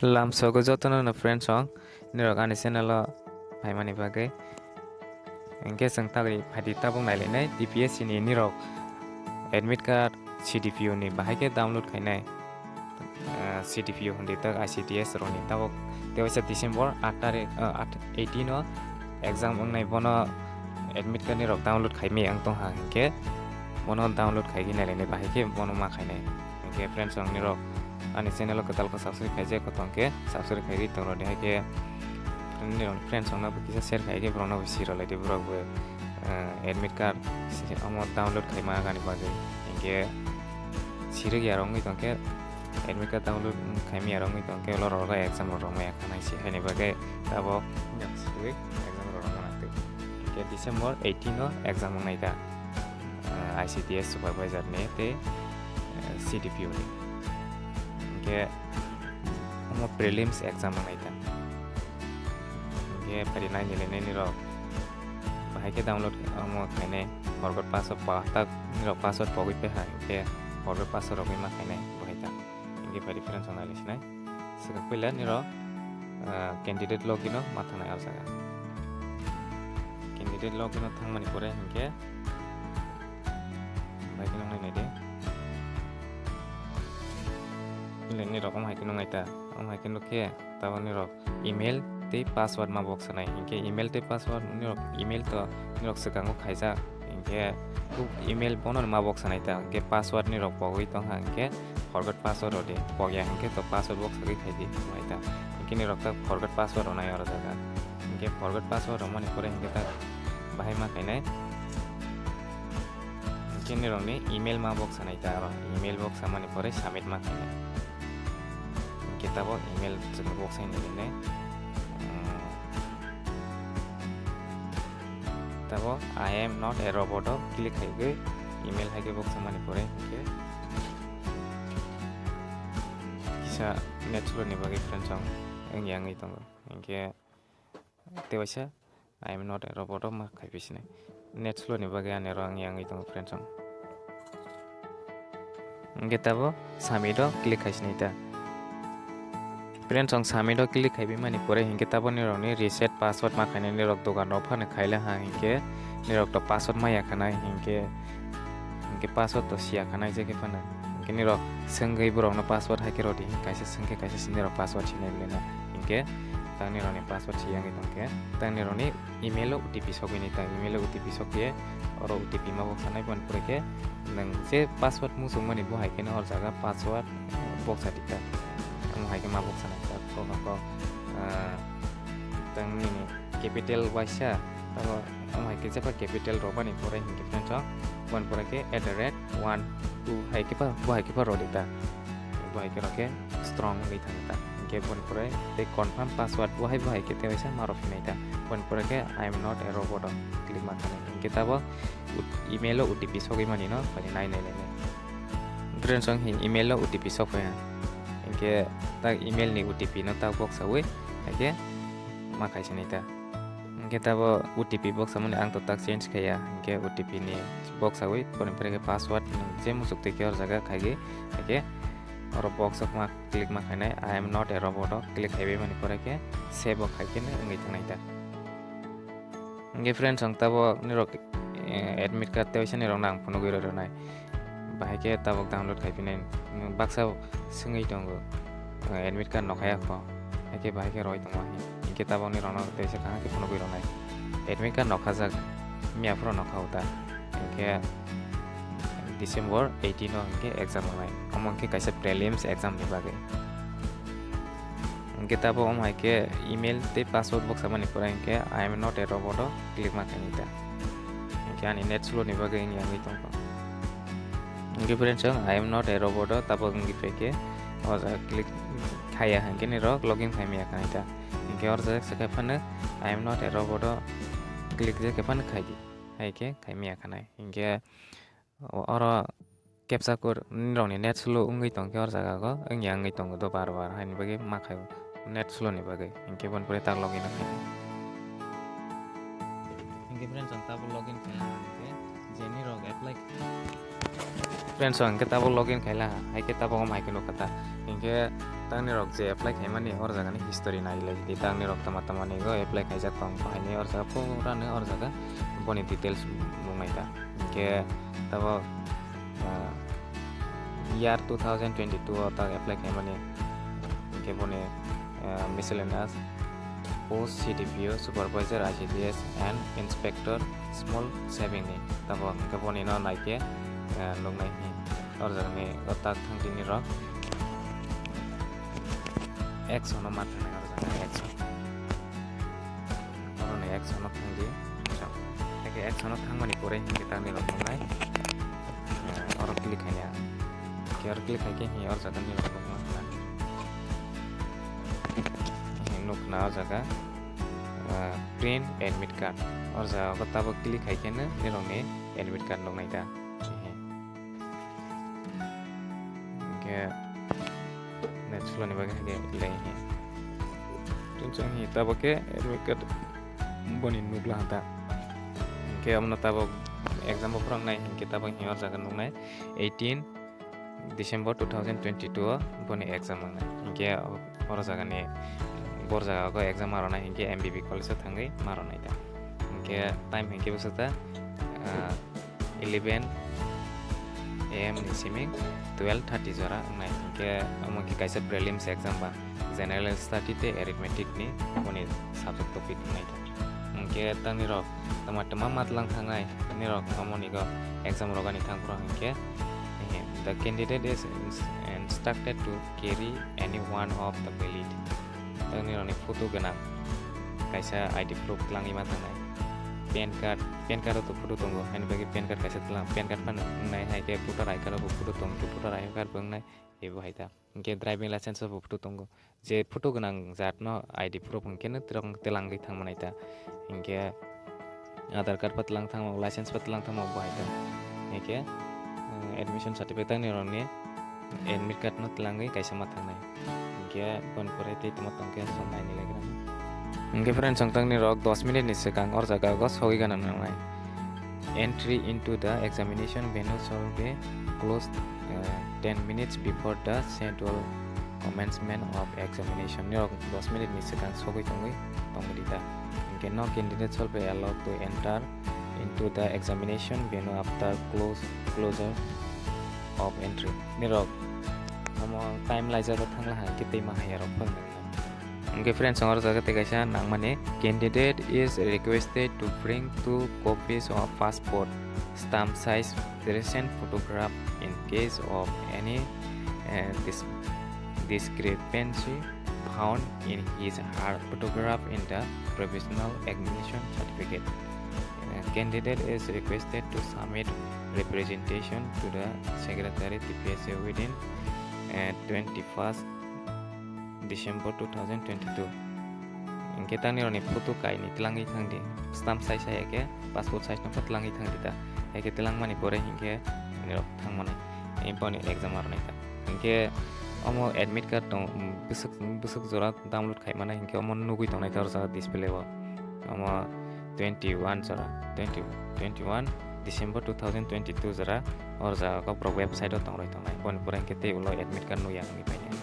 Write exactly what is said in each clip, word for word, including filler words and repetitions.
Lamsogo jotono no friends rok, nirok ani channel o phaimani bagwi. Hinkhe chwng tagwi phaidi tabuk nailainai T P S C ni nirok admit card C D P O ni bahai khe download khainai. Ah, C D P O hwnwi tak I C D S rokni tabuk tewaisa December aat tarikh, ah, aat, eighteen o exam wngnai, bono admit card nirok download khaimai ang tongkha hinkhe bono download khaigwi nailainai bahai khe bono ma khainai. Hinkhe friends rok nirok ani channel o kwtal khe subscribe khaijak khe tongkhe subscribe khaigwi tongrodi hai khe nirok friends rokno bo kisa share khaigwi borokno bo sirolaidi borok bo, eh, admit card omo download khaima gani bagwi hinkhe sirwk yarok wngwi tongkhe admit card download khaimya rok wngwi tongkhe ulo rok exam rok rwmaya khanai se haini bagwi tabok exam rok rwma nangtwi. Hinkhe December eighteen o exam wngnai da, eh, I C D S supervisor ni tei, eh, C D P O ni. Hinkhe omo prelims exam wngnai da. Hinkhe phaidi nai nailainai nirok bahai khe download omo khainai forgot password pa tak nirok password pogwi peha hinkhe forgot password rogwi ma khainai bahai ta. Hinkhe phaidi friends rok nai sinai. Swkang puila nirok, ah, candidate login o ma thangnai o jaga. Candidate login o thangmani pore hinkhe bai khe nang nai de. Nirok omo hai khe nung nai ta. Omo hai khe nuk khe tabok nirok email tei password ma bok sanai. Hinkhe email tei password nirok email to nirok swkango khaijak. Hinkhe email bono ma bok sanai ta. Hinkhe password nirok pogwi tongkha hinkhe forgot password rodi. Pogya hinkhe to password bok sagwi khaidi mai ta. Hinkhe nirok ta forgot password rwnai oro jaga. Hinkhe forgot password rwmani pore hinkhe ta bahai ma khainai. Hinkhe nirokni email ma bok sanai ta oro. Email bok samani pore submit ma khainai. Hinkhe tabok email chwng bok sai nai. Hmm. Tabok "I am not a robot" o click khaigwi email hai khe bok samani pore hinkhe kisa net slow ni bagwi friends rok wngya wngwi tongo. Hinkhe tei waisa "I am not a robot" o ma khaipi sinai. Net slow ni bagwi ani oro wngya wngwi tongo friends rok. Hinkhe tabo submit o click khai sinai ta. Friends rok submit o click khaibi mani pore hinkhe tabo nirokni reset password ma khainai nirok dogan rok phano khaila ha hinkhe nirok to password ma ya khanai hinkhe, hinkhe password to siya khanai je khe phano. Hinkhe nirok swngwi borokno password hai khe rodi, kaisa swngkhe kaisa se nirok password sinai lena. Hinkhe tang nirokni password siyangwi tongkhe tang nirokni email o O T P sogwi nai ta, email o O T P sokhe oro O T P ma bok sanai boni pore khe nwng je password muchungmani bo hai kheno or jaga password bok sa di ta. Omo hai khe ma bok sanai ta kok kok, ah, tang nini capital waisa, tamo omo hai khe jeba capital rok bani pore hinkhe friends rok, boni pore khe at the rate one two hai khe pha, bo hai khe pha rodi ta. Bo hai khe rok khe strong wngwi thang ta. Hinkhe boni pore tei confirm password bo hai bo hai khe tei waisa ma rok phinai ta. Boni pore khe "I am not a robot" o click ma khanai. Hinkhe tabok ut-, email o O T P sogwi mani no phai nai nai lai nai. Friends rok hin email o O T P sok phai ha. Hinkhe tak email ni O T P no tak bok sawi hai khe ma khai sinai ta. Hinkhe tabo O T P bok samani ang to tak change khaiya, hinkhe O T P ni bok sawi, boni pore khe password nwng je muchuk twi khe or jaga khaigwi, hinkhe oro box o ma click ma khainai, "I am not a robot" o click khaibai mani pore khe save o khai khe wngwi thangnai ta. Hinkhe friends, ang tabo nirok, eh, admit card tei waisa nirok no ang phunugwi rw rwnai. Bahai khe tabok download khai phinai, baksa swngwi tongo, eh, admit card nokha ya kho, hai khe bahai khe roi tongo. Hinkhe tabok nirok no tei se kaham khe phunugwi rwnai. Admit card nokha jak, miya phuru nokha o ta. Hinkhe December eighteen o hinkhe exam wngnai. Omo hinkhe kaisa prelims exam ni bagwi. Hinkhe tabok omo hai khe email tei password bok samani pore hinkhe "I am not a robot" o click ma khainai ta. Hinkhe ani net slow ni bagwi wngya wngwi tongkha. Hinkhe friends, ang "I am not a robot" o tabok wngwi phaikhe o jaga click khaiya hinkhe nirok login khaimaya khanai ta. Hinkhe or jaga se khai phano "I am not a robot" o click je khai phano khaidi. Hai khe khaimaya khanai. Hinkhe O-, oro captcha code nini rokni net slow wngwi tongkhe or jaga o wngya wngwi tongo do bar bar, haini bagwi ma khaio net slow ni bagwi, hinkhe boni pore tak login wngkha. Hinkhe friends, ang tabuk login khaina hinkhe Jenni rok apply. Friends, ang ke tabuk login khaila, hai ke tabuk om hai ke nukha ta. Hinkhe tangni rok je apply khaimani or jaga ni history nai lai di, tangni rok tama tama ni go apply khaijak tong, haini or jaga pura ni or jaga boni details nung nai ta. Hinkhe tabuk, ah, year two thousand twenty-two o tak apply khaimani. Hinkhe boni, ah, miscellaneous post C D P O, supervisor I C D S and inspector small saving ni. Tabuk hinkhe boni no naikhe, ah, nuknai hi. Or jaga ni o tak thang tini rok. Action no ma thangnai or jaga action. Oro ni action no thang di. Eke action no thangmani pore hinkhe tangni rok tongnai. Eh, oro click khaina. Ke oro click khaikhe hi or jaga ni rok nukna. Hi nukna o jaga, eh, print admit card. Or jaga o tabuk click khaikhe no ni rok ni admit card nuknai ta. Hinkhe net slow ni bagwi hinkhe le hi. Tun chwng hi tabuk khe admit card boni nukla hata. Hinkhe omono tabuk exam bo phwrwngnai hinkhe tabuk hi or jaga nuknai eighteen December two thousand twenty-two o boni exam wngnai. Hinkhe or jaga ni bor jaga o exam ma rwnai hinkhe M B B college o thangwi ma rwnai ta. Hinkhe time hinkhe bwswk ta, ah, eleven A M ni simi twelve thirty jora wngnai. Hinkhe omo khe kaisa prelims exam ba general study tei arithmetic ni boni subject topic wngnai ta. Hinkhe tangni rok tama tama matlang thangnai, tini rok omo ni go exam rogani thang phuru hinkhe, eh, the candidate is ins-, instructed to carry any one of the valid. Tangni rokni photo gwnang kaisa I D proof twlangwi ma thangnai. Pan card, pan card o to photo tongo, haini bagwi pan card kaisa twlang, pan card phano wngnai, hai khe voter I card o bo photo tongo, voter I card bo wngnai, ebo hai ta. Hinkhe driving license o bo photo tongo. Je photo gwnang jat no I D proof hinkhe no twlang, twlangwi thang manai ta. Hinkhe Aadhaar card pa twlang thangma, license pa twlang thangma bo hai ta. Hinkhe, eh, admission certificate ni rokni admit card no twlangwi kaisa ma thangnai. Hinkhe boni pore tei tamo tongkhe song naini lai gana. Hinkhe friends, ang tangni rok dos minute ni swkang or jaga o sogwi gana nangnai. Entry into the examination venue shall be closed, uh, ten minutes before the scheduled commencement of examination. Nirok dos minute ni swkang sogwi tongwi tongwi di ta. Hinkhe no candidate shall be allowed to enter into the examination venue after close, closure of entry. Nirok omo time laijak o thangla hai khe tei ma hai rok phang. Hinkhe friends, ang oro jaga tei kaisa nangmani, candidate is requested to bring two copies of passport, stamp size recent photograph in case of any, eh, dis-, discrepancy found in his or her photograph in the provisional admission certificate. Eh, candidate is requested to submit representation to the secretary T P S A within, eh, twenty-first December two thousand twenty-two. Hinkhe tangni rokni photo kaini twlangwi thang di, stamp size hai khe passport size no twlangwi thang di ta, hai khe twlangmani pore hinkhe nirok thang manai, boni exam arwnai ta. Hinkhe omo admit card tong, bwswk, bwswk jora download khai manai, hinkhe omo nugwi tongnai ta o jaga display o. Omo twenty-one jora, twenty, twenty-one December two thousand twenty-two jora, o jaga o borok website o tongroi tongnai. Boni pore hinkhe tei ulo admit card nukya wngwi painai.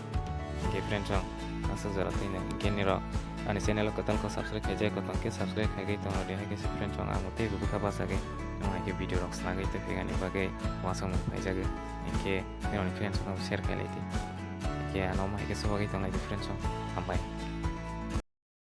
Hinkhe friends, ang aswk jora twi nai. Hinkhe nirok ani channel o kwtal khe subscribe khaijak, kwtal khe subscribe khaigwi tongo de. Hinkhe se friends, ang amo teibo bwkha bachagwi ang hai khe video rok snagwi tongphikani bagwi uansukmung phaijagwi. Hinkhe nirokni friends rokno share khailai di. Hinkhe ano omo hai khe subagwi tonglai di friends rok. Hambai.